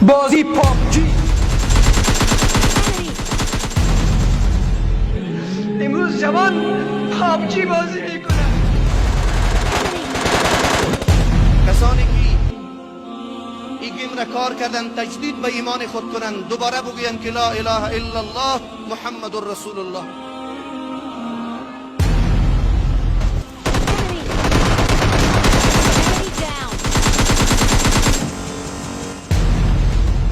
بازی پابجی. امروز جوان پابجی بازی میکنه. کسانی که این game را کار کردن تجدید به ایمان خود کنند، دوباره بگویند که لا اله الا الله محمد رسول الله. Enemy. Enemy down.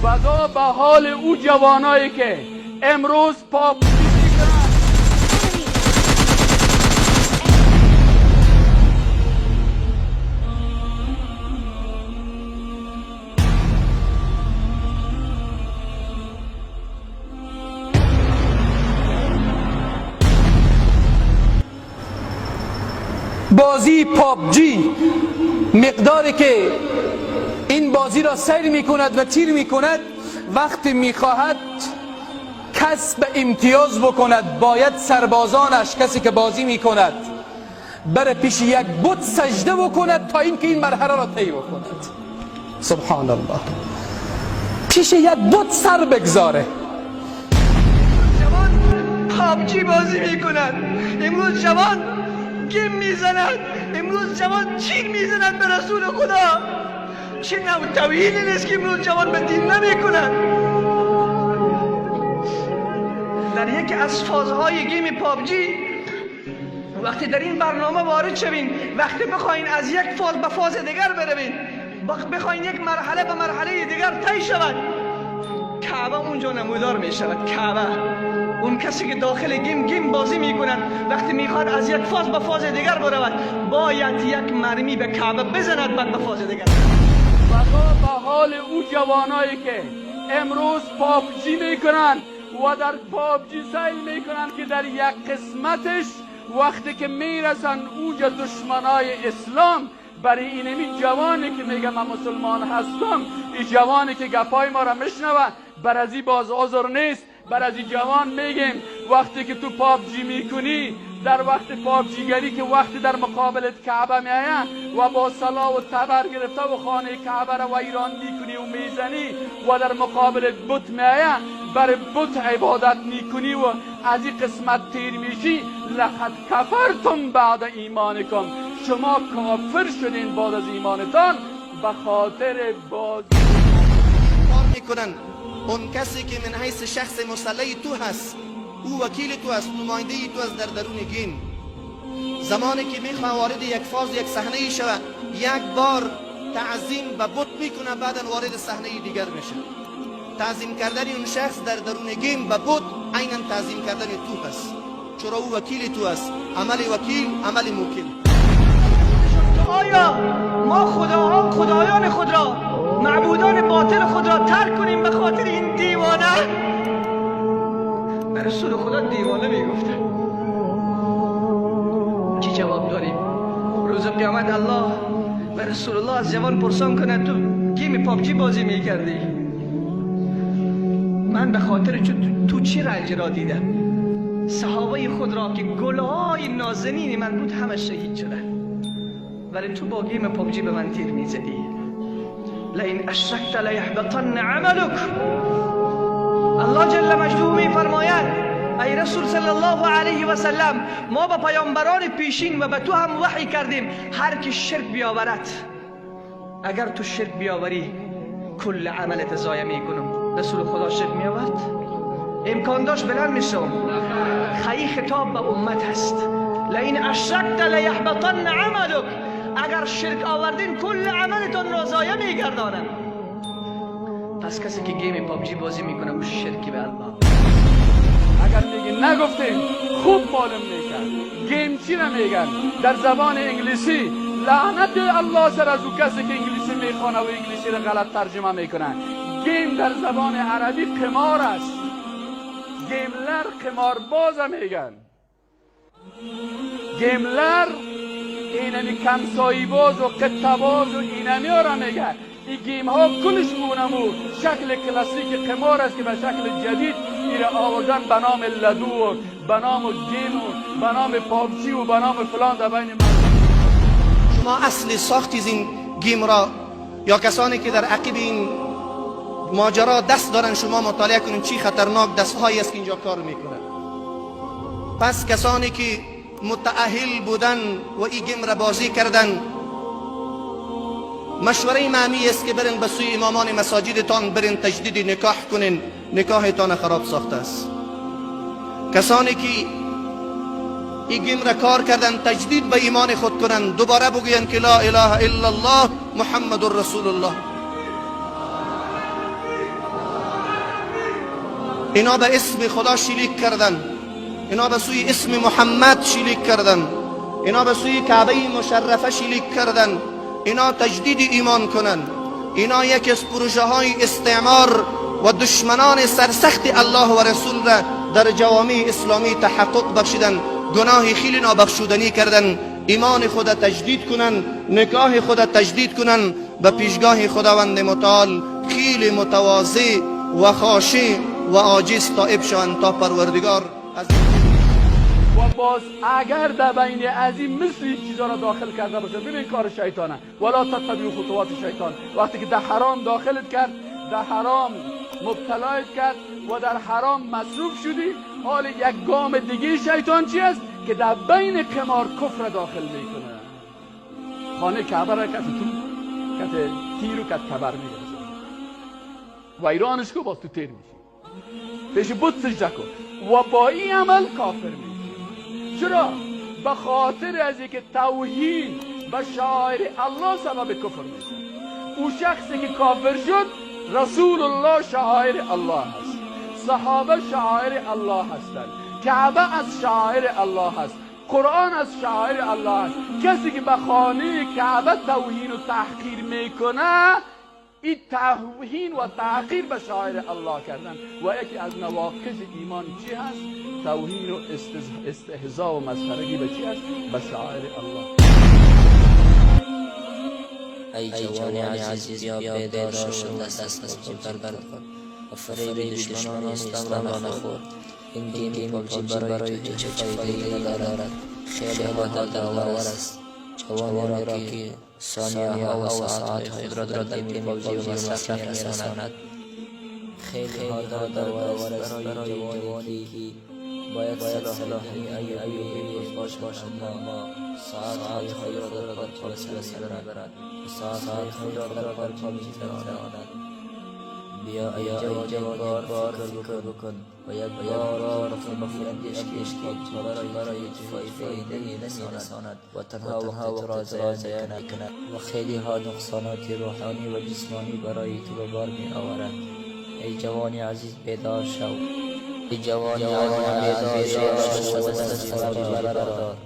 بدا به حال او جوانایی که امروز پابجی میکنند. Enemy. بازی پابجی مقداری که این بازی را سیر می کند و تیر می کند، وقتی می خواهد کسب امتیاز بکند باید سربازانش، کسی که بازی می کند، بر پیش یک بت سجده بکند تا اینکه این مرحله را طی بکند. سبحان الله، پیش یک بت سر بگذاره. جوان پابجی بازی میکند. امروز جوان game میزند. امروز جوان تیر میزند به رسول خدا. چه نوع توهینی نیست که امروز جوان به دین نمیکند. در یکی از فازهای game پابجی وقتی در این برنامه وارد شوین، وقتی بخواین از یک فاز به فاز دیگر بروین، بخواین یک مرحله به مرحله دیگر طی شود، کعبه اونجا نمودار می شود. کعبه، اون کسی که داخل game بازی می کند، وقتی میخواد از یک فاز به فاز دیگر برود، باید یک مرمی به کعبه بزند بعد به فاز دیگر. بدا به حال او جوانایی که امروز پابجی میکنن و در پابجی سعی میکنن که در یک قسمتش وقتی که میرسن اوجا دشمنای اسلام، برای اینمی جوانی که میگه من مسلمان هستم، این جوانی که گپای ما را میشنوه، بر از این باز عذر نیست. بر از این جوان میگیم وقتی که تو پابجی میکنی، در وقت پابجیگری که وقتی در مقابلت کعبه میآید و با سلاح و تبر گرفته و خانه کعبه را ویران میکنی و میزنی و در مقابلت بت میآید، بر بت عبادت میکنی و از این قسمت تیر میشی، لقد کفرتم بعد ایمانکم، شما کافر شدین بعد از ایمانتان به خاطر بازی. کار میکنن. اون کسی که من حیث شخص مسلح تو هست، او وکیل تو است، نماینده تو است در درون game. زمانی که میخواه وارد یک فاز، یک صحنه شود، یک بار تعظیم به بت میکنه، بعدا وارد صحنه دیگر میشه. تعظیم کردن اون شخص در درون game به بت عینا تعظیم کردن تو هست، چرا او وکیل تو است. عمل وکیل عمل موکل. آیا ما خداها خدایان خود را، معبودان باطل خود را ترک کنیم به خاطر این دیوانه؟ به رسول خدا دیوانه میگفتن. چی جواب داریم؟ روز قیامت الله و رسول الله از جوان پرسان کنه تو game پابجی بازی میکردی، من به خاطر تو چی رنج را دیدم؟ صحابه خود را که گلهای نازنین من بود همه شهید شدن، ولی تو با game پابجی به من تیر میزدی. لئن اشرکت لیحبطن عملک. الله جل مجده میفرماید ای رسول صلی الله علیه و سلم، ما به پیامبران پیشین و به تو هم وحی کردیم هر کی شرک بیاورد، اگر تو شرک بیاوری کل عملت ضایع میکنم. رسول خدا شرک میآورد؟ امکان داشت بلند میشم. خیلی خطاب به امت هست. لئن اشرکت لیحبطن عملک، اگر شرک آوردین کل عملتون را ضایع میگردانم. پس کسی که game پابجی بازی میکنه او شرکی به الله. اگر میگی نگفتیم خوب معلوم میکرد game چی را میگن در زبان انگلیسی. لعنت الله سر از او کسی که انگلیسی میخوانه و انگلیسی را غلط ترجمه میکنه. game در زبان عربی قمار است. gambler قمار باز میگن. gambler اینمی کمسایی باز و قطه باز و اینمی ها را میگن. این game ها کلش مونمو شکل کلاسیک قمار است که به شکل جدید ایره آوردن به نام لدو و به نام game و به نام پابجی و به نام فلان در بین مردم. شما اصل ساخت از این game را یا کسانی که در عقب این ماجرا دست دارن. شما مطالعه کنین چی خطرناک دستهایی است که اینجا کار میکنن. پس کسانی که متأهل بودن و این game را بازی کردن، مشوره معمی است که برین به سوی امامان مساجدتان، برین تجدید نکاح کنین، نکاحتان خراب ساخته است. کسانی که این game را کار کردن، تجدید به ایمان خود کنن، دوباره بگوین که لا اله الا الله محمد رسول الله. اینا به اسم خدا شلیک کردن، اینا به سوی اسم محمد شلیک کردن، اینا به سوی کعبه مشرفه شلیک کردن. اینا تجدید ایمان کنن. اینا یکی از پروژه های استعمار و دشمنان سرسخت الله و رسول را در جوامع اسلامی تحقق بخشیدن، گناه خیلی نابخشودنی کردن. ایمان خود تجدید کنن، نکاح خود تجدید کنن، به پیشگاه خداوند متعال خیلی متواضع و خاشع و عاجز تائب شوند تا پروردگار از و باز اگر در بین از این مثل این چیزا را داخل کرده باشه، ببین کار شیطانه. ولا تتبعوا خطوات شیطان. وقتی که در حرام داخلت کرد، در حرام مبتلایت کرد و در حرام مصروف شدی، حال یک گام دیگه شیطان چی است؟ که در بین قمار کفر داخل میکنه. خانه کعبه را کت تو کت تیر و کت تبر میگیره و ایرانش کو باز تو تیر میشی، پیش بت سجده کن و با این عمل کافر میشی. چرا؟ به خاطر از اینکه توهین به شعائر الله سبب کفر میشه. او شخصی که کافر شد، رسول الله شعائر الله هست، صحابه شعائر الله هستند، کعبه از شعائر الله هست، قرآن از شعائر الله هست. کسی که به خانه کعبه توهین و تحقیر میکنه، این توهین و تحقیر به شعائر الله کردن. و یکی از نواقض ایمان چی هست؟ توهین و استهزاء و مسخرگی به چی هست؟ به شعائر الله. ای جوان عزیز، بیا بیدار شو، دست از پابجی بردار و فریب دشمنان اسلام را نخور. این game پابجی برای تو چه فایده‌ای ندارد. خیلی ها دردآور است جوانی را که ثانیه ها و ساعت خود را در game پابجی به مصرف میرساند. خیلی ها دردآور است برای جوانی که باید صلاح الدین ایوبی باشد، اما ساعتهای خود را در پابجی به سر میبرد و ساعتهای خود را در پابجی میگذراند. بیا ای جوان، یک بار فکر بکن و یک بار به خود اندیش که برای تو فایده نمیرساند و تنها وقت تو را ضایع میکند و خیلی ها نقصانات روحانی و جسمانی برای تو به بار می آورد. ای جوان عزیز، بیدار شو. ای جوان عزیز، بیدار شو و دست از پابجی بردار.